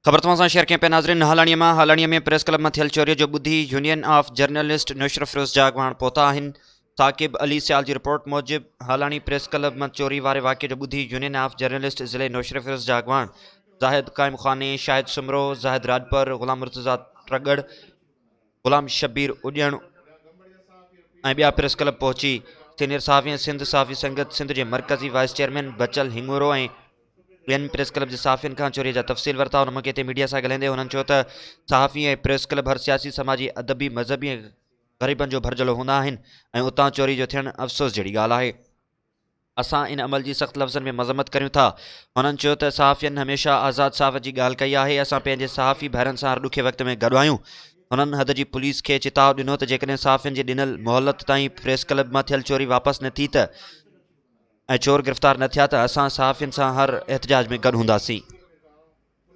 خبر توهان سان شيئر ڪيان پيا ناظرين هالاڻي مان هالاڻي ۾ پريس ڪلب مان ٿيل چوري جو ٻڌي يونين آف جرنلسٽ نوشهروفيروز جا اڳواڻ پهتا آهن ثاقب علي سيال جي رپورٽ موجب هالاڻي پريس ڪلب مان چوري واري واقعي جو ٻڌي يونين آف جرنلسٽ ضلعي نوشهروفيروز جا اڳواڻ زاهد قائم خاني شاهد سومرو زاهد راڄپر غلام مرتضيٰ ٽڳڙ غلام شبير اڄڻ ۽ ٻيا پريس ڪلب پهچي سينيئر صحافي ۽ سنڌ صحافي سنگت سنڌ جي مرڪزي وائيس چيئرمين بچل هڱورو ۽ ٻين پريس ڪلب جي صحافين کان چوري جا تفصيل ورتا. ان موقعي تي ميڊيا سان ڳالهائيندي هنن چيو ته صحافي ۽ پريس ڪلب هر سياسي، سماجي، ادبي، مذهبي ۽ غريبن جو ڀرجهلو هوندا آهن ۽ اتان چوري جو ٿيڻ افسوس جهڙي ڳالهه آهي. اسان ان عمل جي سخت لفظن ۾ مذمت ڪريون ٿا. هنن چيو ته صحافين هميشه آزاد صحافت جي ڳالهه ڪئي آهي، اسان پنهنجي صحافي ڀائرن سان هر ڏکي وقت ۾ گڏ آهيون. هنن حد جي پوليس کي چتاء ڏنو ته جيڪڏهن صحافين جي ڏنل مهلت تائين پريس ڪلب مان ٿيل چوري واپس نه ٿي ته ۽ چور گرفتار نه ٿيا ته اسان صحافين سان هر احتجاج ۾ گڏ هونداسين.